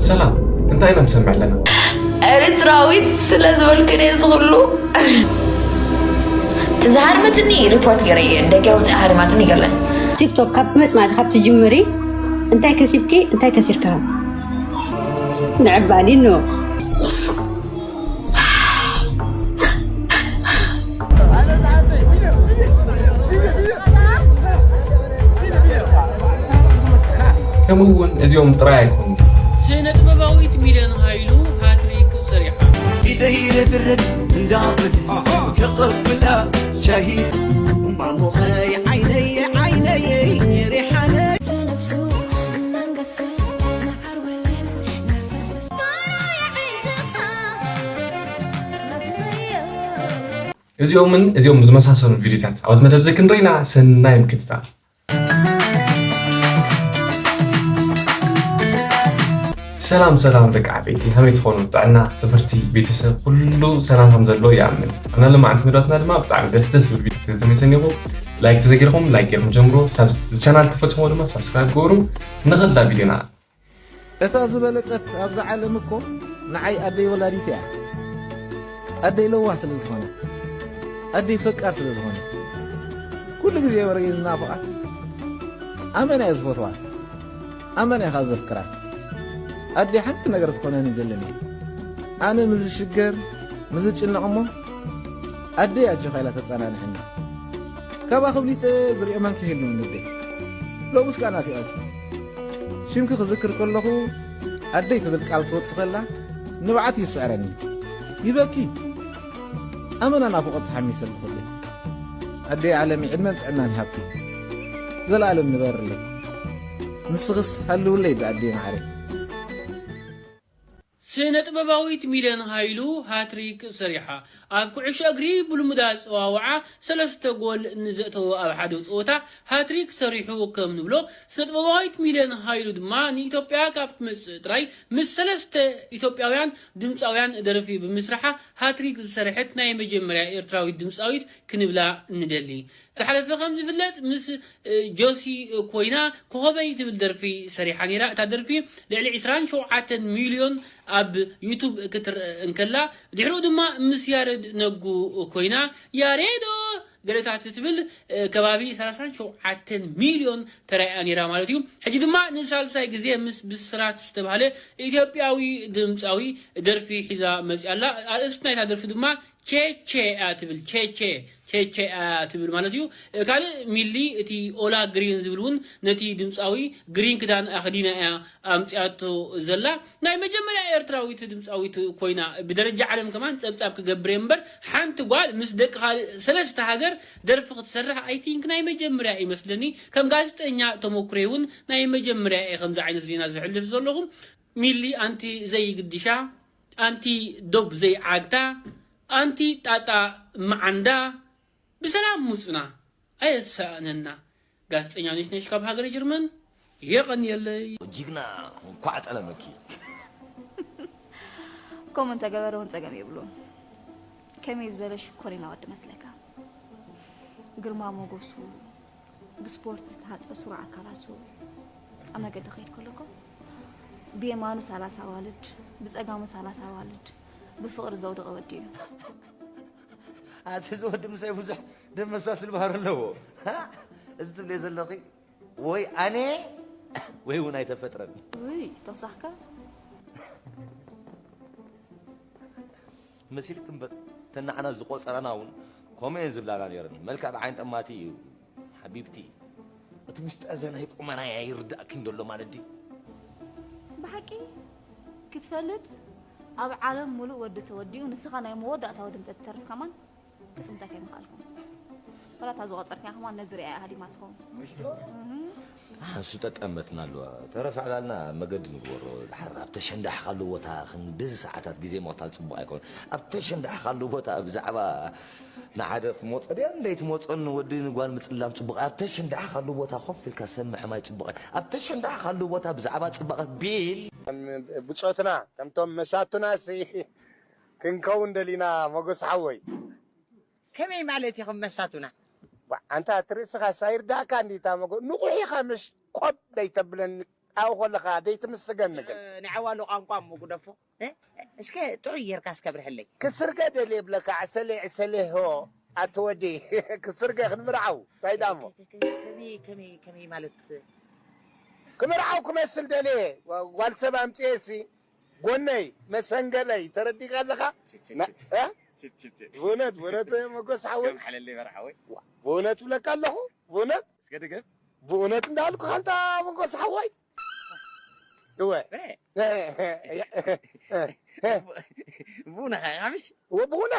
ሰላም፣ እንታይ ኢና ንሰምዕ ኣለና? ኤርትራዊት ስለ ዝበልክን እየ ዝኽሉ። ትዝሃርምትኒ ሪፖርት ገይረ እየ ደቂ ኣውፅኣ ሃርማትኒ ገለን። ቲክቶክ ካብ መፅናዕቲ ካብ ትጅምሪ እንታይ ከሲብኪ እንታይ ከሲርካ ንዕባዲኖ። ከምኡ እውን እዚኦም ጥራይ ኣይኮኑን። ስነ ጥበባዊት ሚለን ሃይሉ ሃትሪክ ሰሪሓ። ኢደይ ረግረግ እንዳብል ከቕብላ ሻሂት እምባሞኸይ ዓይነይ ዓይነይ ሪሓነ እዚኦምን እዚኦም ዝመሳሰሉ ቪዲዮታት ኣብዚ መደብ እዚ ክንርኢና ሰናይ ምክትታል። ሰላም ሰላም ደቂ ዓበይቲ፣ ከመይ ትኾኑ? ጥዕና፣ ትምህርቲ፣ ቤተሰብ ኩሉ ሰላም ከም ዘሎ ይኣምን። ኣብና ሎማዓንቲ መደባትና ድማ ብጣዕሚ ደስ ደስ ዝብል ቪዲዮ ተመሰኒኹ። ላይክ ተዘጊርኩም ላይክ ገይርኩም ጀምሮ። ሳብስ ቻናል ተፈትሞ ድማ ሳብስክራይብ ገበሩ። ንኸዳ ቪዲዮና እታ ዝበለጸት ኣብዛ ዓለም እኮ ንዓይ ኣደይ ወላዲት እያ። ኣደይ ለዋህ ስለ ዝኾነት፣ ኣደይ ፈቃር ስለ ዝኾነት፣ ኩሉ ግዜ ወረየ ዝናፍቓ ኣመና እየ ዝፈትዋ። ኣመና ኢኻ ዘፍቅራ። ኣደይ ሓንቲ ነገር ትኾነኒ ደለኒ። ኣነ ምስ ዝሽገር ምስ ዝጭነቕ እሞ ኣደይ ኣጆኻ ኢላ ተጸናንሐኒ። ካብኣ ክብሊጸ ዝሪኦ መን ክህልው ንደይ። ሎምስ ከኣ ናፊቐኪ። ሽምኪ ክዝክር ከለኹ ኣደይ ትብል ቃል ትወጽእ ከላ ንብዓት ይስዕረኒ። ይበኪ። ኣመና ናፍቖት ተሓሚሰ ኣለኹ ኣደይ። ኣደይ ዓለሚ ዕድመን ጥዕናን ይሃብኪ። ዘለኣለም ንበርለይ። ንስኽስ ሃልውለይ ብኣደይ ማዕረይ። ስነ ጥበባዊት ሚለን ሃይሉ ሃትሪክ ሰሪሓ። ኣብ ኩዕሾ እግሪ ብልሙድ ኣጸዋውዓ ሰለስተ ጎል ንዘእተወ ኣብ ሓደ ጸወታ ሃትሪክ ሰሪሑ ከም ንብሎ፣ ስነ ጥበባዊት ሚለን ሃይሉ ድማ ንኢትዮጵያ ካብ ትመጽእ ጥራይ ምስ ሰለስተ ኢትዮጵያውያን ድምጻውያን ደርፊ ብምስራሓ ሃትሪክ ዝሰረሐት ናይ መጀመርያ ኤርትራዊት ድምጻዊት ክንብላ ንደሊ። ዝሓለፈ ከም ዝፍለጥ ምስ እ፣ ጆሲ ኮይና ኮኸበይ ትብል ደርፊ ሰሪሓ ነይራ። እታ ደርፊ ልዕሊ ዕስራን ሸውዓተን ሚልዮን ኣብ ዩቱብ ክትረአ እንከላ፣ ድሕሪኡ ድማ ምስ ያሬድ ነጉ ኮይና ያሬዶ ገለታት ትብል፣ እ፣ ከባቢ ሰላሳን ሸውዓተን ሚልዮን ተራእያ ነይራ ማለት እዩ። ሕጂ ድማ ንሳልሳይ ግዜ ምስ ብስራት ዝተባህለ ኢትዮጵያዊ ድምፃዊ ደርፊ ሒዛ መፅያ ኣላ። ኣርእስቲ ናይታ ደርፊ ድማ ቼቼ እያ ትብል። ቼቼ ቼቼ እያ ትብል ማለት እዩ። ካልእ ሚሊ እቲ ኦላ ግሪን ዝብል እውን ነቲ ድምፃዊ ግሪን ክዳን ኣኽዲና እያ ኣምፅኣቶ ዘላ። ናይ መጀመርያ ኤርትራዊት ድምፃዊት ኮይና ብደረጃ ዓለም ከማን ፀብፃብ ክገብር እየ እምበር ሓንቲ ጓል ምስ ደቂ ካልእ ሰለስተ ሃገር ደርፊ ክትሰርሕ ኣይ ቲንክ ናይ መጀመርያ ይመስለኒ። ከም ጋዜጠኛ ተመኩሮይ እውን ናይ መጀመርያ እየ ከምዚ ዓይነት ዜና ዝሕልፍ ዘለኹ። ሚሊ ኣንቲ ዘይግድሻ ኣንቲ ዶብ ዘይዓግታ ኣንቲ ጣጣ መዓንዳ ብሰላም ሙጹና ኣየሳእነና። ጋዜጠኛ ነሽነሽ ካብ ሃገረ ጀርመን የቐንየለይ። ጅግና እንኳዕ ጠለመኪ። ከምኡ እንተገበረ እውን ጸገም የብሉን። ከመይ ዝበለ ሽኮሪና ወዲ መስለካ? ግርማ ሞገሱ፣ ብስፖርት ዝተሃንጸ ስሩዕ ኣካላቱ፣ ኣብ መገዲ ክኸይድ ከሎ እኮ ብየማኑ ሰላሳ ኣዋልድ፣ ብጸጋሙ ሰላሳ ኣዋልድ ብፍቕሪ ዘውደቐ ወዲ እዩ። ኣቲ እዚ ወዲ ምሳይ ብዙሕ ደመሳስል ባህሪ ኣለዎ። እዚ ትብልዮ ዘለኺ ወይ ኣነ ወይ እውን ኣይተፈጥረን። ውይ ተውሳኽካ። መሲልክ እምበር ተናዕና ዝቆፀረና እውን ከምኡ እየን ዝብላና ነይረን። መልክዕ ብዓይን ጠማቲ እዩ ሓቢብቲ። እቲ ውሽጣ እዛ ናይ ቁመናይ ኣይርዳእክን ዘሎ ማለት ድዩ? ብሓቂ ክትፈልጥ ኣብ ዓለም ሙሉእ ወዲ ተወዲኡ ንስኻ ናይ መወዳእታ ወዲ እንተትተርፍ ከማን ክትምታ ከይምኽኣልኩም። ወላ እታ ዝቆፀርክያ ከማን ነዚ ሪኣ እያ ሃዲማ ትኸውን። ኣንሱ ጠጠመትና ኣለዋ። ተረፍ ዕላልና መገዲ ንግበሮ። ድሓር ኣብ ተሸንዳሕካሉ ቦታ ክንድዚ ሰዓታት ግዜ ምቕታል ጽቡቕ ኣይኮነን። ኣብ ተሸንዳሕካሉ ቦታ ብዛዕባ ንሓደ ትመጾ ድያ እንደይ ትመጾን ወዲ ንጓል ምጽላም ጽቡቕ። ኣብ ተሸንዳሕካሉ ቦታ ኮፍ ኢልካ ሰብ ምሕማይ ጽቡቕ። ኣብ ተሸንዳሕካሉ ቦታ ብዛዕባ ጽባቐ ቢል ብጾትና ከምቶም መሳቱናሲ ክንከውን ደሊና ሞገስ ሓወይ። ከመይ ማለት ኢኹም መሳቱና? ዋ፣ ኣንታ እቲ ርእስኻስ ኣይርዳእካ እንዲታ መጎ-፣ ንቑሕ ኢኻ ምሽ? ቆብ ደይተብለኒ። ኣብኡ ከለኻ ደይትምስገኒ ግን። ንዓዋሉ ቋንቋ እሞ ግደፎ። እ? እስከ ጥዑይ ጌርካ እስከ ብርሐለይ። ክስርገ ደልየ ብለካ ዕሰለ ዕሰለ ሆ ኣቲ ወዲ ክስርገ ክንምርዓው እንታይ ዳሞ ከመይ ከመይ ከመይ ማለት ክምርዓው ክመስል ደልየ ጓል ሰብ ኣምፅኤ ሲ ጎነይ መሰንገለይ ተረዲካ ኣለካ እ? ብእውነት ብእውነት መጎስ ሓወይ ሓለለይ በርሓወይ ብእውነት ብለካ ኣለኹ ብእውነት እስከ ድገም ብእውነት እንዳልኩ ካንታ መጎስ ሓወይ እወ ብኡነኻ ኢኻ ምሽ ብኡነ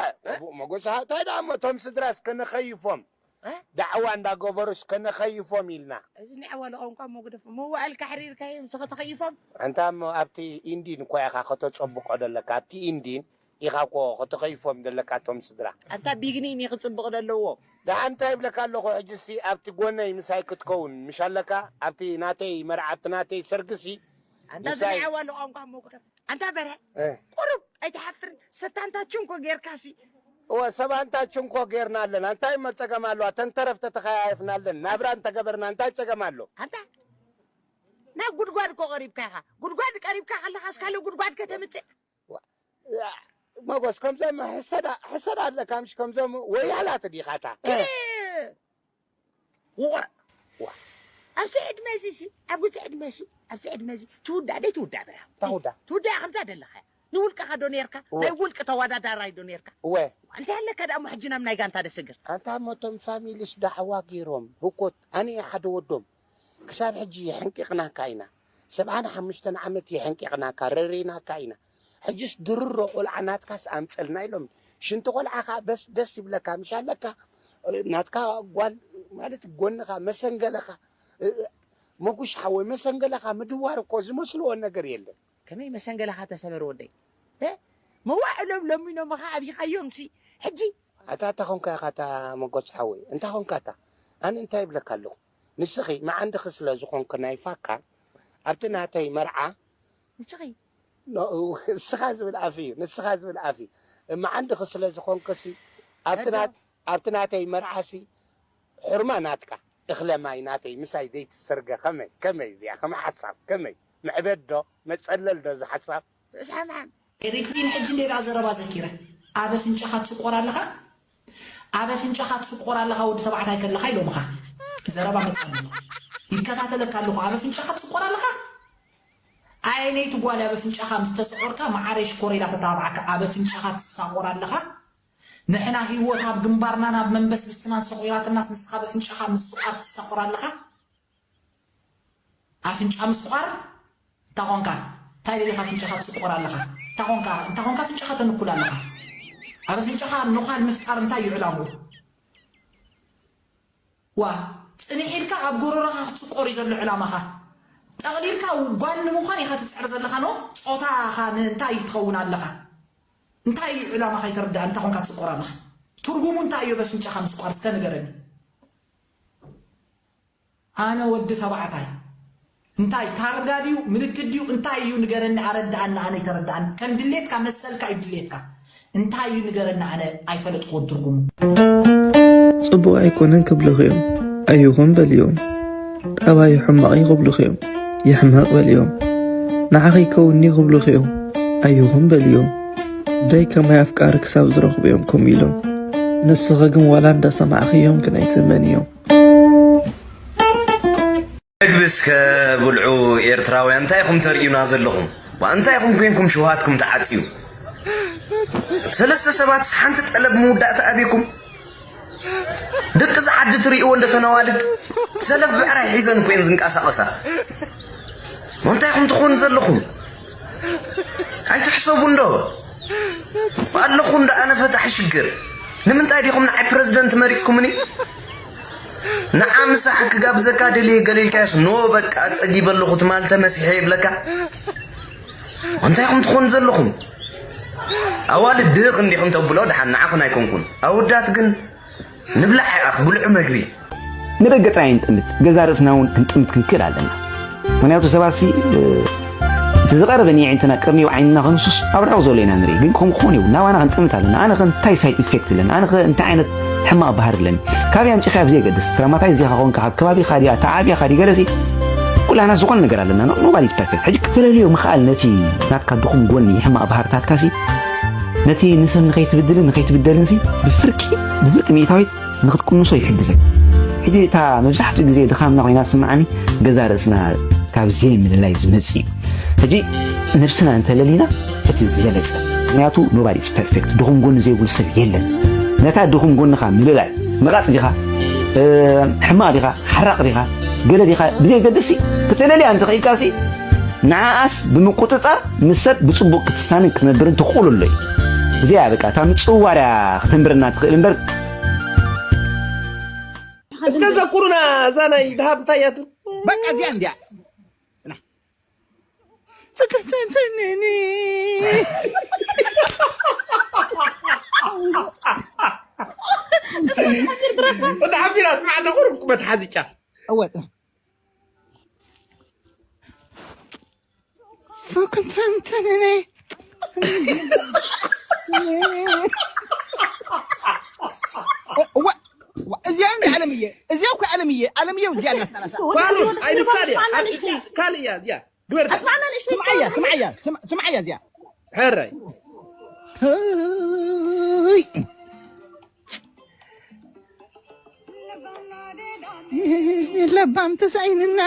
መጎስ እንታይ ደኣ እቶም ስድራስ ከነኸይፎም ዳዕዋ እንዳገበሩስ ከነኸይፎም ኢልና እዚ ናይ ዓዋሉ ቋንቋ መጉደፍ መዋእልካ ሕሪርካዮም ስኸ ተኸይፎም ኣንታ እሞ ኣብቲ ኢንዲን እኳ ኢኻ ከተጸብቆ ዘለካ ኣብቲ ኢንዲን ኢኻ እኮ ከተኸይፎም ዘለካ እቶም ስድራ ኣንታ ቢግኒን እዩ ክጽብቕ ዘለዎ ደሓን እንታይ ይብለካ ኣለኹ ሕጂ ሲ ኣብቲ ጎነይ ምሳይ ክትከውን ምሽ ኣለካ ኣብቲ ናተይ መርዓ ኣብቲ ናተይ ሰርግሲ ኣንታ ዝናይ ዓዋሉ ቋንቋ መጉደፍ ኣንታ በርሀ ቁሩብ ኣይትሓፍርን ሰታንታ ችንኮ ጌርካሲ እወ ሰባንታ ችንኮ ጌርና ኣለና እንታይ መፀገም ኣለዋ ተንተረፍ ተተኸያየፍና ኣለን ናብራ እንተገበርና እንታይ ፀገም ኣሎ ኣንታ ናብ ጉድጓድ እኮ ቀሪብካ ኢኻ ጉድጓድ ቀሪብካ ከለኻስ ካልእ ጉድጓድ ከተምፅእ መጎስ ከምዞም ሕሰዳ ሕሰዳ ኣለካ ምሽ ከምዞም ወያላት ዲኻታ ውቑዕ ኣብዚ ዕድመ እዚ ሲ ኣብዚ ዕድመ ሲ ኣብዚ ዕድመ እዚ ትውዳእ ደይ ትውዳእ ብራ ታውዳ ትውዳእ ከምዛ ደለኻ ንውልቅኻ ዶ ነርካ ናይ ውልቂ ተወዳዳራይ ዶ ነርካ እወ እንታይ ኣለካ ደኣ ሕጂ ናብ ናይ ጋንታ ደስግር ኣንታ ሞቶም ፋሚሊስ ዳዕዋ ገይሮም ህኮት ኣነ ሓደ ወዶም ክሳብ ሕጂ የሕንቂቕናካ ኢና ሰብዓን ሓሙሽተን ዓመት የሕንቂቕናካ ረሪናካ ኢና ሕጅስ ድርሮ ቆልዓ ናትካስ ኣምፀልና ኢሎም ሽንቲ ቆልዓ ከዓ በስ ደስ ይብለካ ምሽ ኣለካ ናትካ ጓል ማለት ጎንኻ መሰንገለኻ መጉሽ ሓወይ መሰንገለኻ ምድዋር እኮ ዝመስልዎ ነገር የለን ከመይ መሰንገለኻ ተሰበር ወደይ መዋዕሎም ለሚኖምኻ ኣብይኻዮም ሲ ሕጂ ኣታ እንታይ ኾንካ ኢኻ እታ መጎስ ሓወይ እንታይ ኾንካ እታ ኣነ እንታይ ይብለካ ኣለኹ ንስኺ መዓንድኺ ስለ ዝኾንኪ ናይ ፋካ ኣብቲ ናተይ መርዓ ንስኺ ንስኻ ዝብል ኣፍ እዩ ንስኻ ዝብል ኣፍ እዩ መዓንድኺ ስለ ዝኾንክሲ ኣብቲ ናተይ መርዓሲ ሕርማ ናትካ እኽለ ማይ ናተይ ምሳይ ዘይትሰርገ ከመይ ከመይ እዚኣ ከመይ ሓሳብ ከመይ ምዕበድ ዶ መፀለል ዶ እዚ ሓሳብ ርእስሓምሓም ኤሪትሪን ሕጂ እንዴ ደኣ ዘረባ ዘኪረ ኣብ ኣፍንጫኻ ትስቆር ኣለኻ ኣብ ኣፍንጫኻ ትስቆር ኣለኻ ወዲ ተባዕታይ ከለኻ ኢሎምኻ ዘረባ መጻ ኣሎ ይከታተለካ ኣለኹ ኣብ ኣፍንጫኻ ትስቆር ኣለኻ ኣየነይቲ ጓል ኣብ ኣፍንጫኻ ምስ ተስቆርካ መዓረይ ሽኮር ኢላ ተታባዓካ ኣብ ኣፍንጫኻ ትሳቆር ኣለኻ ንሕና ህይወት ኣብ ግንባርና ናብ መንበስብስናን ሰቑራትናስ ንስኻ ኣብ ኣፍንጫኻ ምስቋር ትሳቆር ኣለኻ ኣፍንጫ ምስቋር እንታይ ኾንካ እንታይ ደሊኻ ኣፍንጫኻ ትስቆር ኣለኻ እንታይ ኾንካ እንታይ ኾንካ ኣፍንጫኻ ተንኩል ኣለኻ ኣብ ኣፍንጫኻ ኖኻል ምፍጣር እንታይ እዩ ዕላምኡ ዋ ጽንሕ ኢልካ ኣብ ጎሮሮኻ ክትስቆር እዩ ዘሎ ዕላማኻ ጠቕሊልካ ጓል ንምዃን ኢኻ ትጽዕር ዘለኻ ኖ ጾታኻ ንእንታይ እዩ ትኸውን ኣለኻ እንታይ እዩ ዕላማኻ ይተረዳእ እንታይ ኾንካ ትስቆር ኣለኻ ትርጉሙ እንታይ እዩ በፍንጫኻ ምስቋር እስከ ንገረኒ ኣነ ወዲ ተባዕታይ እንታይ ታርጋ ድዩ ምልክት ድዩ እንታይ እዩ ንገረኒ ኣረድኣኒ ኣነ ይተረድኣኒ ከም ድሌትካ መሰልካ እዩ ድሌትካ እንታይ እዩ ንገረኒ ኣነ ኣይፈለጥክዎን ትርጉሙ። ጽቡቕ ኣይኮነን ክብሉኺ እዮም ኣይኹን በልዮም። ጠባዩ ሕማቕ እዩ ክብሉኺ እዮም ይሕመቕ በልዮም። ንዓኺ ይከውንኒ ክብሉኺ እዮም ኣይኹን በልዮም። ደይ ከማይ ኣፍቃሪ ክሳብ ዝረኽቡ እዮም ከምኡ ኢሎም። ንስኺ ግን ዋላ እንዳሰማዕኽዮም ግን ኣይትእመንዮም። መግቢ እስከ ብልዑ ኤርትራውያን እንታይ ኢኹም ተርእዩና ዘለኹም ዋእ እንታይ ኢኹም ኮንኩም ሽውሃትኩም ተዓጽዩ ሰለስተ ሰባትስ ሓንቲ ጠለብ ምውዳእታ ኣበይኩም ደቂ ዝዓዲ ትርእይዎ እንደ ተነዋልድ ሰለፍ ብዕራይ ሒዘን እኮ እየን ዝንቀሳቐሳ እንታይ ኢኹም ትኾኑ ዘለኹም ኣይትሕሰቡ እንዶ ኣለኹ እንደ ኣነ ፈታሒ ሽግር ንምንታይ ዲኹም ንዓይ ፕረዚደንት መሪፅኩምኒ ንዓ ምሳሕ ክጋብዘካ ደልየ ገለ ኢልካዮስ ኖ በቃ ፀጊበ ኣለኹ ትማል ተመሲሐ ይብለካ እንታይ ኢኹም ትኾኑ ዘለኹም ኣዋልድ ድኽ እንዲኽን ተብሎ ድሓን ንዓኹን ኣይኮንኩን ኣወዳት ግን ንብላዕ ይኣኽ ብልዑ መግቢ ንደገ ጥራይ ንጥምት፣ ገዛእ ርእስና እውን ክንጥምት ክንክእል ኣለና። ምኽንያቱ ሰባት ሲ እቲ ዝቐረበ ንየዒንትና ቅድሚ ዓይንና ከንሱስ ኣብ ርሑቕ ዘሎ ኢና ንርኢ። ግን ከምኡ ክኾን የብሉን። ናባና ክንጥምት ኣለና። ኣነ ኸ እንታይ ሳይድ ኢፌክት ኣለኒ? ኣነ ኸ እንታይ ዓይነት ሕማቕ ባህሪ ኣለኒ? ካበይ ኣምጺእካዮ ብዘየገድስ፣ ትራማታይዝ ዲኻ ኾንካ፣ ካብ ከባቢኻ ድያ፣ ተዓብያኻ ድዩ ገለ ሲ ኩላና ዝኾነ ነገር ኣለና። ኖ- nobody is perfect። ሕጂ ክትለልዮ ምኽኣል ነቲ ናትካ ድኹም ጎኒ፣ ሕማቕ ባህርታትካ ሲ፣ ነቲ ንሰብ ንኸይትብድልን ንኸይትብደልን ሲ ብፍርቂ ብፍርቂ ሚእታዊት ንኽትቅንሶ ይሕግዘን። ሕጂ እታ መብዛሕትኡ ግዜ ድኻምና ኮይና ዝስምዓኒ ገዛ ርእስና ካብ ዘይምልላይ ዝመጽእ እዩ። ሕጂ ነብስና እንተለሊና እቲ ዝበለጸ፣ ምክንያቱ nobody is perfect፣ ድኹም ጎኒ ዘይብሉ ሰብ የለን። ነታ ድኹም ጎንኻ ምልላይ፣ መቓጽ ዲኻ፣ ሕማቕ ዲኻ፣ ሓራቕ ዲኻ፣ ገለ ዲኻ ብዘይገድሲ ክትእለልያ እንተኽኢልካሲ ንዓኣስ ብምቁጽጻር ምስ ሰብ ብጽቡቕ ክትሳንን ክትነብርን ትኽእሉ ኣሎ እዩ። እዚኣ በቃ እታ ምጽውዋርያ ክትንብረና ትኽእል እምበር። እስከ ዘኩሩና እዛ ናይ ድሃብ እንታይ እያ ትብል? በቃ እዚኣ እንዲያ። ጽና። ስክፍትንትንኒ። ወዲ ሓቢራ ስማዕ ኣለኹ ርብኩ መትሓዚ ጫፍ። እወ። ስክፍትንትንኒ። እወ። እዚኣ እንዲ ኣለምየ። እዚኣ እኮ ኣለምየ። ኣለምየ እዚኣ እናስታላሳ። ባሉ ኣይንሳድያ። ካልእ እያ እዚኣ። ግበር። ኣስማዕና ንእሽተይ ስምዓያ፣ ስምዓያ፣ ስም- ስምዓያ እዚኣ። ሕራይ። ለባም ተሳኢንና።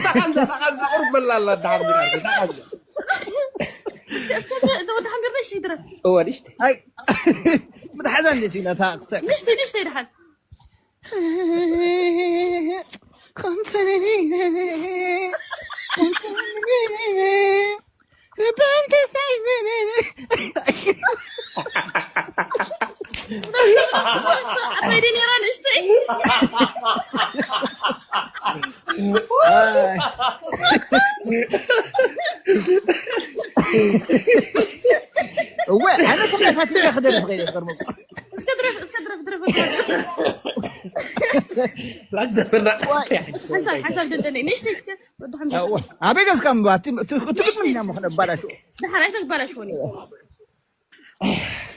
ተቐንዛ ተቐንዛ ቁርብ በላላ ተሓቢራ ተቐንዛ። እስከ እስከ ወዲ ሓቢር ነሽ ይድረፍ። እወ ንሽቲ። ኣይ ምትሓዛ እንዴት ኢላ ታክሰ። ንሽቲ ንሽቲ ይድሓን። ኮንሰኒ ኮንሰኒ እወ ኣነ ተፋቲለ ክደርፍ ከይደ ዝገርመኩም እስከ ድረፍ እስከ ድረፍ ድረፍ ድረፍ። ፕራንክ ደርፍና። ሓሳብ ሓሳብ ደደለይ ንእሽተይ እስከ ወዲ ሓምድ። ኣበይ ገዝካ ምባ ትግጥምና ምኽነ ባላሽ። ደሓን ኣይተባላሽወኒ።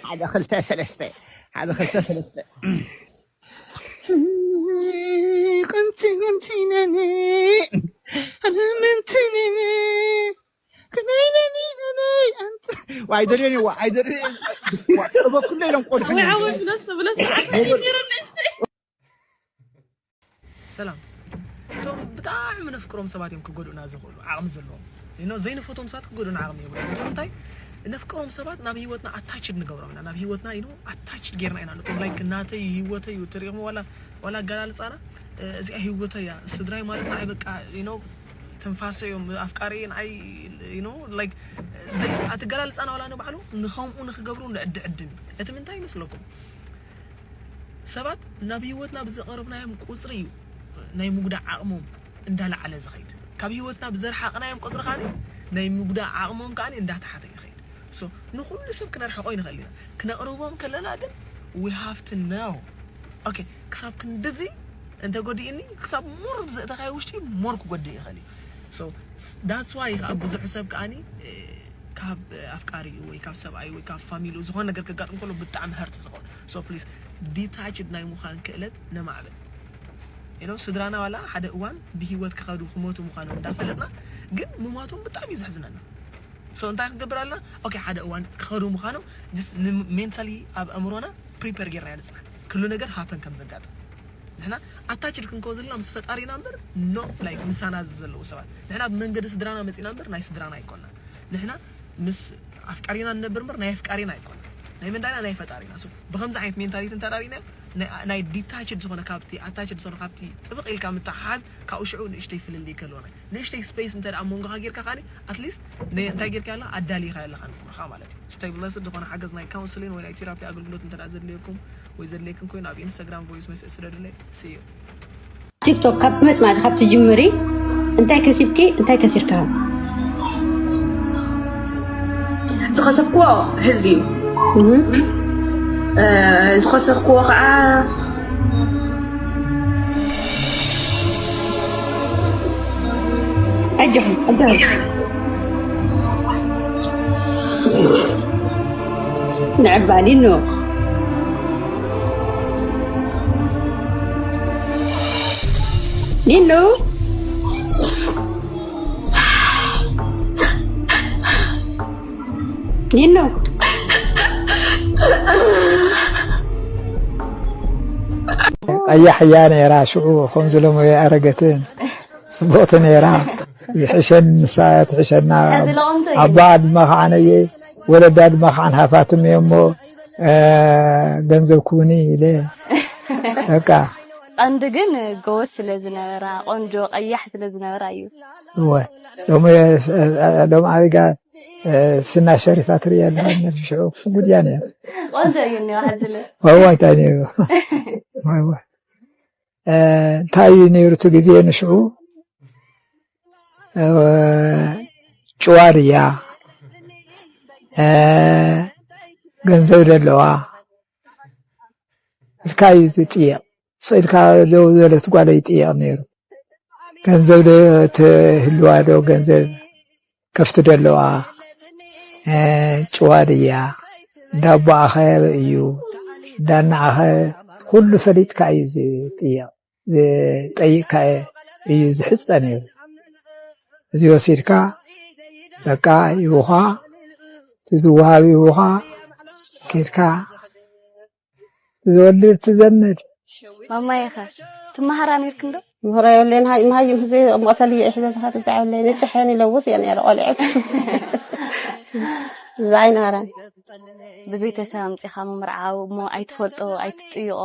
ሓደ ክልተ ሰለስተ ሓደ ክልተ ሰለስተ። ኮንቲ ኮንቲ ነኒ ኣለምንትኒ። ኣይደልዮን ይዋ ኣይደልዮን ይዋ ጥበኩሎ ኢሎም ቆድሑ። ሰላም። እቶም ብጣዕሚ ነፍቅሮም ሰባት እዮም ክጎድኡና ዝኽእሉ ዓቕሚ ዘለዎም። You know፣ ዘይንፈትዎም ሰባት ክጎድኡና ዓቕሚ የብሎም። እቶም እንታይ ነፍቅሮም ሰባት ናብ ህይወትና ኣታችድ ንገብሮም ኢና። ናብ ህይወትና you know ኣታችድ ጌርና ኢና ነቶም። ላይክ ናተይ ህይወተይ እዩ ትሪኢኹም ዋላ ዋላ ኣገላልጻና እዚኣ ህይወተይ እያ። ስድራይ ማለት ንዓይ በቃ you know ትንፋሰ እዮም ኣፍቃሪ ንዓይ you know like ኣትገላልጻና ዋላ ንባዕሉ ንኸምኡ ንክገብሩ ንዕድዕድን እቲ ምንታይ ይመስለኩም? ሰባት ናብ ህይወትና ብዘቐረብናዮም ቁፅሪ እዩ ናይ ምጉዳእ ዓቕሞም እንዳለዓለ ዝኸይድ። ካብ ህይወትና ብዘርሓቕናዮም ቁፅሪ ከዓ ናይ ምጉዳእ ዓቕሞም ከዓ እንዳተሓተ ይኸይድ። So ንኩሉ ሰብ ክነርሕቆ ይንኽእል ኢና። ክነቕርቦም ከለና ግን we have to know okay ክሳብ ክንድዚ እንተጎዲእኒ ክሳብ more ዘእተኻዮ ውሽጢ more ክጎድእ ይኽእል እዩ። So that's why ከዓ ብዙሕ ሰብ ከዓኒ ካብ ኣፍቃሪኡ ወይ ካብ ሰብኣዩ ወይ ካብ ፋሚሊኡ ዝኾነ ነገር ከጋጥም ከሎ ብጣዕሚ hurt ዝኸውን። So please detached ናይ ምዃን ክእለት ነማዕብል። You know ስድራና ዋላ ሓደ እዋን ብህይወት ክኸዱ ክሞቱ ምዃኖም እንዳፈለጥና ግን ምሟቶም ብጣዕሚ እዩ ዘሕዝነና። So እንታይ ክንገብር ኣለና? Okay ሓደ እዋን ክኸዱ ምዃኖም mentally ኣብ ኣእምሮና prepare ጌርና ንፅናሕ ኩሉ ነገር happen ከም ዘጋጥም። ንሕና attached ክንከውን ዘለና ምስ ፈጣሪና እምበር not like ምሳና ዘለዉ ሰባት። ንሕና ብመንገዲ ስድራና መፂና እምበር ናይ ስድራና ኣይኮንና። ንሕና ምስ ኣፍቃሪና ንነብር እምበር ናይ ኣፍቃሪና ኣይኮንና። ናይ መን ዳና ናይ ፈጣሪና። So ብከምዚ ዓይነት mentality እንተዳሪና ናይ detached ዝኾነ ካብቲ attached ዝኾነ ካብቲ ጥብቕ ኢልካ ምትሓሓዝ ካብኡ ሽዑ ንእሽተይ ፍልልይ ከለዎ ናይ ንእሽተይ space እንተ ኣብ መንጎኻ ጌርካ ከዓኒ at least እንታይ ጌርካ ያላ ኣዳሊኻ ያለኻ ንእምሮኻ ማለት እዩ። Stay blessed ዝኾነ ሓገዝ ናይ counseling ወይ ናይ therapy ኣገልግሎት እንተ ዘድልየኩም ወይ ዘድልየክን ኮይኑ ኣብ Instagram voice message ስደዱለይ። See you። ቲክቶክ ካብ ምጽናዕቲ ካብ ትጅምሪ እንታይ ከሲብኪ እንታይ ከሲርካ? ዝኸሰብክዎ ህዝቢ እዩ። እህ፣ እ፣ ዝኸሰርክዎ ከዓ ኣጆኹም፣ ኣጆኹም። ንዕባ ኒኖ። ኒኖ። ኒኖ። ቀያሕ እያ ነይራ ሽዑ፣ ከምዚ ሎሚ ኣረገትን። ጽቡቕቲ ነይራ። ይሕሸን ንሳ ትሕሸና። ሕዚ ለቆምቶ እዩ። ኣቦኣ ድማ ከዓ ነየ፣ ወለዳ ድማ ከዓ ንሃፋትም እየ እሞ፣ እ፣ ገንዘብ ክውኒ ኢለ። በቃ። ቀንዲ ግን ጎበዝ ስለ ዝነበራ፣ ቆንጆ ቀያሕ ስለ ዝነበራ እዩ። እወ። ሎሚ፣ እ፣ ሎሚ ኣሪጋ፣ እ፣ ስና ሸሪፋ ትርእያ ኣለኻ፣ ነብሲ ሽዑ ጉድ እያ ነይራ። ቆንጆ እዩ እኒኦ ሕዚ ለ። እወ፣ እንታይ ነይሩ? እወ፣ እወ። እ፣ እንታይ እዩ ነይሩ እቲ ግዜ ንሽዑ? እ፣ ጭዋ ድያ? እ፣ ገንዘብ ደለዋ? ኢልካ እዩ ዝጥየቕ። ስቕ ኢልካ ደው ዝበለት ጓል ይጥየቕ ነይሩ። ገንዘብ ዶ ትህልዋ ዶ? ገንዘብ ከፍቲ ደለዋ? እ፣ ጭዋ ድያ? እንዳ ኣቦኣኸ ኣበይ እዩ? እንዳ እናኣኸ ኩሉ ፈሊጥካ እዩ ዝጥየቕ። ዝጠይቅካ እዩ ዝሕጸ ነይሩ። እዚ ወሲድካ በቃ ይሁኻ፣ እቲ ዝወሃብ ይሁኻ፣ ኬድካ ዝወልድ ትዘምድ። ማማዬኸ ትመሃራ ነይርክን ዶ? ምህሮ የብለይን፣ ሃይ፣ መሃይም ህዚ እሞ ተልየ ይሕዘ ዝሃት እዛ የብለይን፣ ይጥሕን ይለውስ እየ ነይረ ቆልዐት። እዛ ኣይነበረን። ብቤተሰብ ኣምጺኻ ምምርዓው እሞ ኣይትፈልጦ ኣይትጥይቖ፣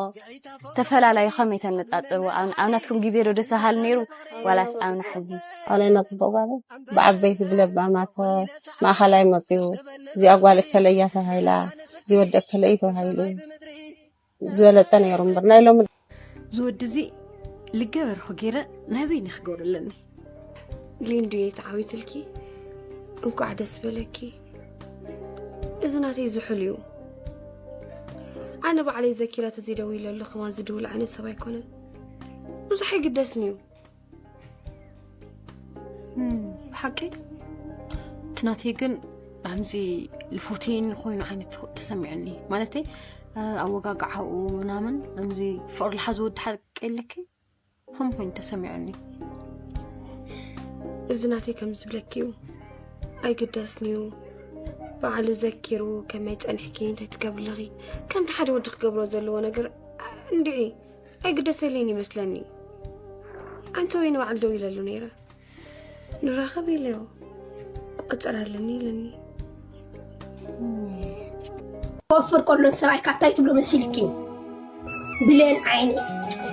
ተፈላላዩ ከመይ ተነጻጽርዎ? ኣብ፣ ኣብ ናትኩም ግዜ ዶ ደስ በሃሊ ነይሩ ዋላስ ኣብ ናሕዚ? ኣነ ነጽብቕ ጓለ ብዓበይቲ ብለባማት ማእኸላይ መጺኡ፣ እዚኣ ጓል እከለያ ተባሂላ፣ እዚ ወዲ እከለይ ተባሂሉ ዝበለጸ ነይሩ እምበር ናይ ሎሚ እዚ ወዲ እዚ ልገበርኩ ገይረ ናይ በይኒ ክገብሮ ኣለኒ። ሊንዱየ ተዓዊትልኪ፣ እንኳዕ ደስ በለኪ። እዚ ናተይ ዝሑል እዩ። ኣነ ባዕለይ ዘኪረ ተዘይደዊለሉ ከማን ዝድውል ዓይነት ሰብ ኣይኮነን። ብዙሕ ኣይግደስን እዩ። እም፣ ብሓቂ እቲ ናተይ ግን ከምዚ ልፎቴን ኮይኑ ዓይነት ተሰሚዑኒ። ማለተይ፣ እ፣ ኣወጋግዓኡ ምናምን ከምዚ ፍቕሪ ልሓዚ ወዲ ሓቂ የለኪ? ከም ኮይኑ ተሰሚዑኒ። እዚ ናተይ ከም ዝብለኪ እዩ። ኣይግደስን እዩ። ባዕሉ ዘኪሩ ከመይ ጸኒሕኪ፣ እንታይ ትገብሪ ኣለኺ? ከምቲ ሓደ ወዲ ክገብሮ ዘለዎ ነገር እንድዒ ኣይግደሰለይን ይመስለኒ። ኣንተ ወይ ንባዕሉ ደው ኢለሉ ነይረ። ንራኸብ ኢለዮ። ቆጸራ ኣለኒ ኢለኒ። ክወፍር ከሎ ንሰብኣይካ እንታይ ትብሎ መሲልኪ? ብሌን ዓይነይ፣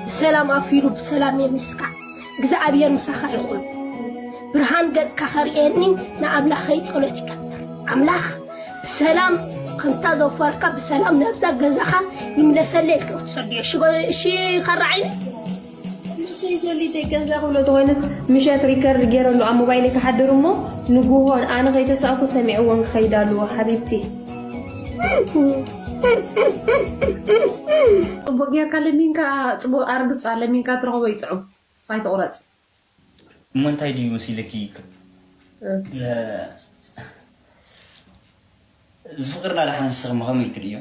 ብሰላም ኣፊሩ ብሰላም የምልስካ። እግዚኣብሔር ምሳኻ ይኹን። ብርሃን ገጽካ ከርእየኒ ንኣምላኸይ ጸሎት ይገብር። ኣምላኽ ብሰላም ከምታ ዘውፈርካ ብሰላም ናብዛ ገዛኻ ይምለሰለይ ኢልካ ክትሰድዮ። እሺ፣ እሺ፣ ካራ ዓይነይ? ንሰይ ዘሊተይ ገንዛ ክብሎ ተኾይኑስ ምሸት ሪከርድ ገይረሉ ኣብ ሞባይለይ ክሓድር እሞ ንጉሆ ኣነ ከይተሳእኩ ሰሚዕዎን ክኸይድ ኣለዎ ሓቢብቲ። ጽቡቕ ጌርካ ለሚንካ፣ ጽቡቕ ኣርግጻ ለሚንካ ትረኽቦ ይጥዑም። ተስፋ ኣይትቑረጽ። እሞ እንታይ ድዩ መሲለኪ? እ። እ፣ እዚ ፍቕርና ደሓን ንስኺ ከመይ ትርእዮ?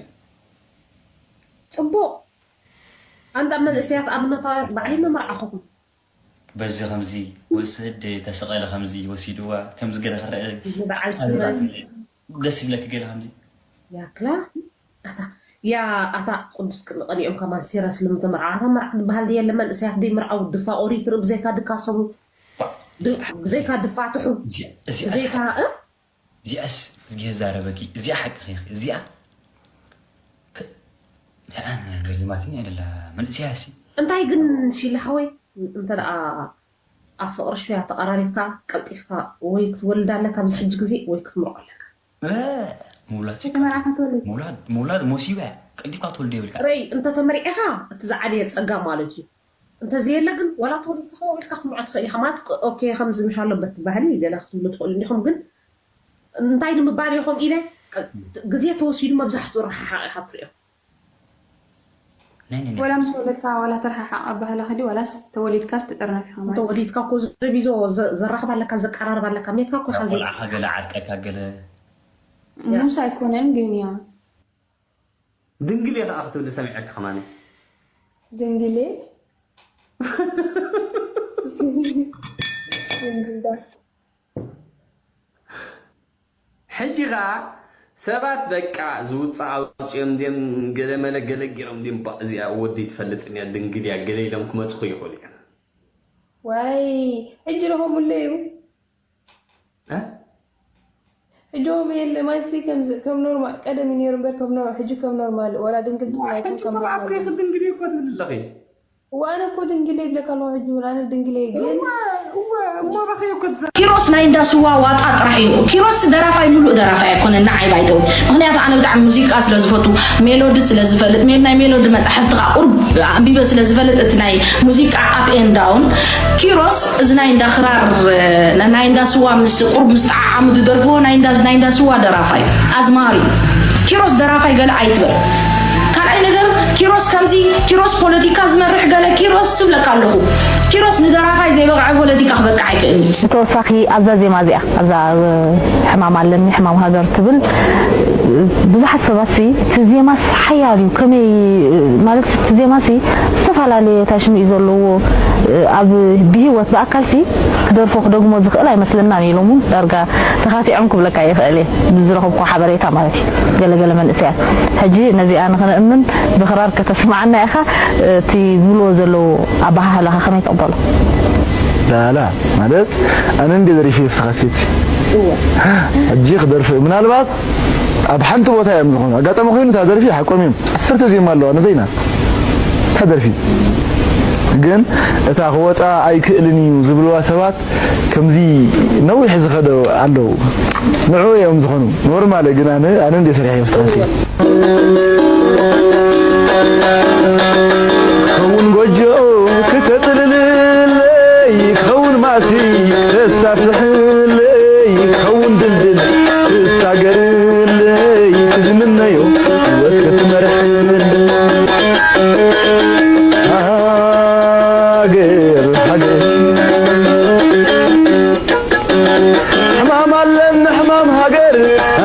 ጽቡቕ። ኣንታ መንእሰያት ኣብነታውያን ባዕለይ መመርዓኹኹም። በዚ ከምዚ ወስድ ተሰቐለ ከምዚ ወሲድዋ ከምዚ ገለ ክረአ በዓል ስመት። ደስ ይብለኪ ገለ ከምዚ? ያክላ ኣታ ያ ኣታ ቅዱስ ቅንቕን እዮም ከማን ሲረስ ልምተመርዓ ኣታ መርዓ ዝበሃል ድየለ መንእሰያት ደይ መርዓው ድፋ ኦሪት ርኢ ብዘይካ ድካሰቡ ባ- ብ- ብዘይካ ድፋትሑ እዚኣ- እዚኣ ብዘይካ እ? እዚኣስ እዚኣ ዛረበኪ እዚኣ ሓቂ ኸይኺ እዚኣ ክ- ደኣ ገሊማትኒ ኣይደላ መንእሰያ ሲ እንታይ ግን ፊል ሓወይ እንተ ደኣ ኣብ ፍቕሪ ሽያ ተቐራሪብካ ቀልጢፍካ ወይ ክትወልድ ኣለካ ኣብዚ ሕጂ ግዜ ወይ ክትምርዖ ኣለካ ምውላድ ምውላድ ሞሲባ ቀልጢፍካ ትወልዶ የብልካ ረይ እንተተመሪዕኻ እቲ ዝዓበየ ጸጋ ማለት እዩ እንተዘየለ ግን ዋላ ተወሊድካ ኢልካ ክትምርዖ ትኽእል ኢኻ ማለት ኦኬ ከምዚ ምሽ ኣሎ በቲ ባህሊ ገለ ክትብሉ ትኽእሉ እንዲኹም ግን እንታይ ንምባል ኢኹም ኢለ ግዜ ተወሲዱ መብዛሕትኡ ረሓሓቕ ኢኻ ትሪኦ። ወላ ምስ ወለድካ ዋላ ተረሓሓቕ ኣባህላ ክዲ ዋላስ ተወሊድካስ ትጥርነፍ ኢኻ ማለት ተወሊድካ እኮ ዘቢዞ ዘራኽብ ኣለካ ዘቀራርብ ኣለካ ሜትካ እኮ ኢኻ ዘይ ቆልዓኻ ገለ ዓርቀካ ገለ ሙስ ኣይኮነን ግን ያ ድንግል እየ ከዓ ክትብል ሰሚዐካ ከማኒ ድንግሌ ሕጂ ከዓ ሰባት በቃ ዝውፃእ ኣውፅኦም ድም ገለመለ ገለ ገይሮም ድም እዚኣ ወዲ ትፈልጥን እያ ድንግል እያ ገለ ኢሎም ክመፅኹ ይኽእሉ እዮም ዋይ ሕጂ ረኸሙለዩ ሕጂ ኦም የለ ማይሲ ከም ኖርማል ቀደም ነይሩ እምበር ከም ኖር ሕጂ ከም ኖርማል ዋላ ድንግል ትብላይኩም ከም ኖርማል ድንግል እኮ ትብል ኣለኺ ዋነ እኮ ድንግል ይብለካ ኣለኹ ሕጂ እውን ኣነ ድንግል እየ ግን እሞ ባኸ እኮ ትዛ ኪሮስ ናይ እንዳ ስዋ ዋጣ ጥራሕ እዩ። ኪሮስ ደራፋይ ሙሉእ ደራፋይ ኣይኮነን ንዓይ ባይተው። ምክንያቱ ኣነ ብጣዕሚ ሙዚቃ ስለ ዝፈቱ ሜሎዲ ስለ ዝፈልጥ ሜ- ናይ ሜሎዲ መፅሓፍቲ ከዓ ቁርብ ኣንቢበ ስለ ዝፈልጥ እቲ ናይ ሙዚቃ up and down ኪሮስ እዚ ናይ እንዳ ክራር እ፣ ናይ እንዳ ስዋ ምስ ቁርብ ምስ ጣዓዓሙ ዝደርፍዎ ናይ እንዳ ናይ እንዳ ስዋ ደራፋይ ኣዝማሪ ኪሮስ ደራፋይ ገለ ኣይትበል። ካልኣይ ነገር ኪሮስ ከምዚ ኪሮስ ፖለቲካ ዝመርሕ ገለ ኪሮስ ስብለካ ኣለኹ። ኪሮስ ንደራፋይ ዘይበቕዐ ፖለቲካ ክበቅዕ ኣይክእልን እዩ። ብተወሳኺ ኣብዛ ዜማ እዚኣ ኣብዛ ሕማም ኣለኒ ሕማም ሃገር ትብል ብዙሓት ሰባት ሲ እቲ ዜማስ ሓያል እዩ ከመይ ማለት እቲ ዜማሲ ዝተፈላለየ ታሽሙ እዩ ዘለዎ ኣብ ብሂወት ብኣካልሲ ክደርፎ ክደግሞ ዝኽእል ኣይመስለናን ኢሎም እውን ዳርጋ ተኻቲዖም ክብለካ ይኽእል እየ ብዝረኸብኩ ሓበሬታ ማለት እዩ ገለገለ መንእሰያት ሕጂ ነዚኣ ንኽንእምን ብኽራር ከተስምዓና ኢኻ እቲ ዝብልዎ ዘለዉ ኣበሃህላኻ ከመይ ትቕበሎ ላላ ማለት ኣነ እንደ ደሪፊ እስኻሴት ሕጂ ክደርፍ ምናልባት ኣብ ሓንቲ ቦታ እዮም ዝኾኑ ኣጋጣሚ ኮይኑ እታ ደርፊ ሓቆም እዮም ዓሰርተ ዜማ ኣለዋ ንበይና እታ ደርፊ ግን እታ ክወፃ ኣይክእልን እዩ ዝብልዋ ሰባት ከምዚ ነዊሕ ዝኸደ ኣለዉ ንዑ እዮም ዝኾኑ ኖርማለ ግን ኣነ ኣነ እንደ ሰሪሐ እዮም ዝተኸሲ ከውን ጎጆ ክተጥልልለይ ከውን ማሲ ተሳፍሕለይ ከውን ድልድል ትሳገርለይ ትዝምነዮ ህይወት ክትመርሕለይ ሃገር ሃገር ሕማም ኣለኒ ሕማም ሃገር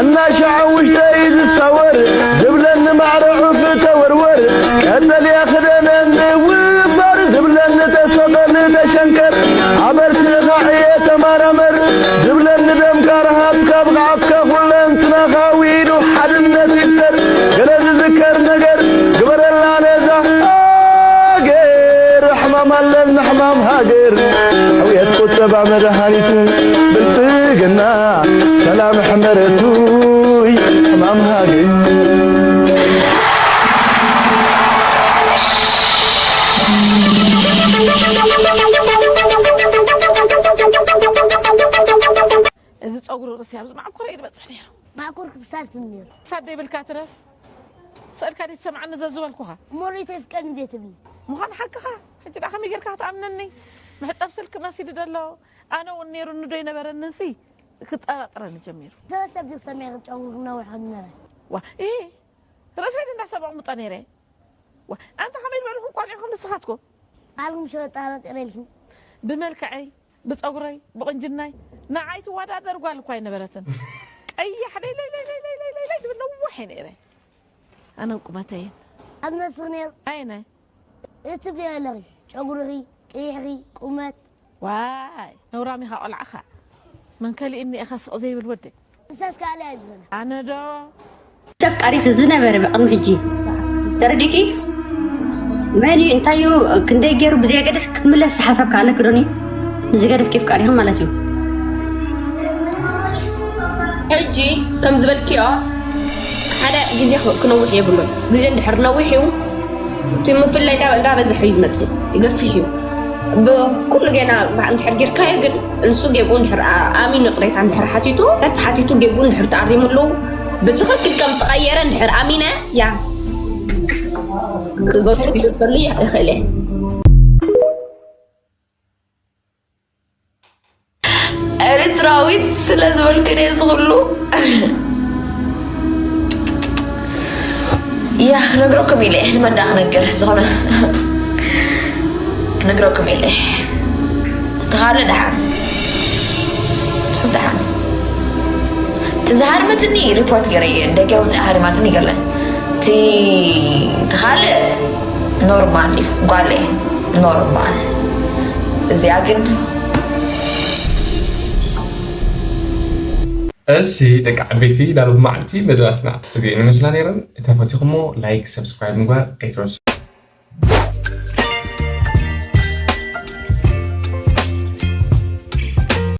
እናሻዕ ውሽጠይ ዝሳወር ዝብለኒ ማዕረ ዑፍ ተወርወር ቀጠልያ ክደነኒ ውፈር ዝብለኒ ተሰቐል ተሸንቀር ኣበርትኻ ዕየ ተማራመር ዝብለኒ ደምካ ረሃብካ ብቕዓትካ ኩለንትናኻ ውዒሉ ሓድነት ይፍጠር ገለ ዝዝከር ነገር ግበረላ ነዛ ሃገር ሕማም ኣለኒ ሕማም ሃገር ሕውየት ቁጠባ መድሃኒት ብልጽግና ሰላም ሕመረቱይ ሕማም ሃገር እዚ ፀጉሪ ርእሲ ኣብዚ መዓኮረ እዩ ዝበፅሕ ነይሩ። ማእኮር ክብሳልኩም ነይሩ። ክሳድ ዘይብልካ ትረፍ። ስእልካ ደይ ትሰምዓኒ ዘዝበልኩኻ። እሞ ርእይቶ ይፍቀድኒ ዘይትብሊ። ምዃን ሓቅኻ። ሕጂ ደኣ ከመይ ጌርካ ክትኣምነኒ? መሕፀብ ስልኪ መሲዱ ደሎ። ኣነ እውን ነይሩኒ ዶ ኣይነበረንን ሲ ክጠራጥረኒ ጀሚሩ። ሰበሰብ ግን ሰሚዐ ክጨውር ነዊሕ ክነበረ። ዋ ኢ ርእሰይ ዶ እንዳሰብ ኣቕምጦ ነይረ። ዋ ኣንታ ከመይ ዝበልኹም ቆልዑኹም ንስኻትኩም? ኣልኩም ሸጠረጥረ ኢልኩም። ብመልክዐይ ብፀጉረይ ብቕንጅናይ ንዓይ ትወዳደር ጓል እኳ ኣይነበረትን። ቀያሕ ለይለይለይለይለይለይ ትብል ነዋሕ እየ ነይረ። ኣነን ቁመተይን። ኣብ ነብስኺ ነይሩ። ኣየናይ? እቲ ገለኺ ጨጉርኺ ቀይሕኺ ቁመት። ዋይ ነውራም ኢኻ ቆልዓኻ። መን ከሊእኒ ኢኻ ስቕ ዘይብል ወደይ። ንሳስ ካልእ እያ ዝብላ። ኣነ ዶ? ተፍቃሪኺ ዝነበረ ብቕድሚ ሕጂ ተረዲእኪ መን እዩ እንታይ እዩ ክንደይ ገይሩ ብዘየገደስ ክትምለስ ሓሳብ ከኣለኪ ዶኒ ንዝገደፍኪ ኣፍቃሪኺ ማለት እዩ ሕጂ ከም ዝበልክዮ ሓደ ግዜ ክነውሕ የብሉን ግዜ እንድሕር ነዊሕ እዩ እቲ ምፍላይ እንዳበዝሐ እዩ ዝመፅእ ይገፍሕ እዩ ብኩሉ ጌና ባዕ እንድሕር ጌርካዮ ግን ንሱ ጌብኡ እንድሕር ኣሚኑ ቅሬታ እንድሕር ሓቲቱ ተሓቲቱ ጌብኡ እንድሕር ተኣሪሙሉ ብትኽክል ከም ተቐየረ እንድሕር ኣሚነ ያ ክገቱ ክገፈሉ ይኽእል እየ ኤርትራዊት ስለ ዝበልክን እየ ዝኽሉ ያ ክነግረኩም ኢለ እየ። ንመን ደኣ ክነግር? ዝኾነ ክነግረኩም ኢለ እየ። እቲ ካልእ ደሓን፣ ሱስ ደሓን። እቲ ዝሃርመትኒ ሪፖርት ገይረ እየ። ደገ ውፅእ ሃሪማትኒ ገለን። እቲ እቲ ካልእ ኖርማል እዩ። ጓል እየ። ኖርማል። እዚኣ ግን እሺ ደቂ ዓበይቲ፣ ዳርጉ መዓልቲ መደባትና እዚኤን ይመስላ ነይረን። እንተፈቲኹሞ ላይክ፣ ሰብስክራይብ ምግባር ኣይትረሱ።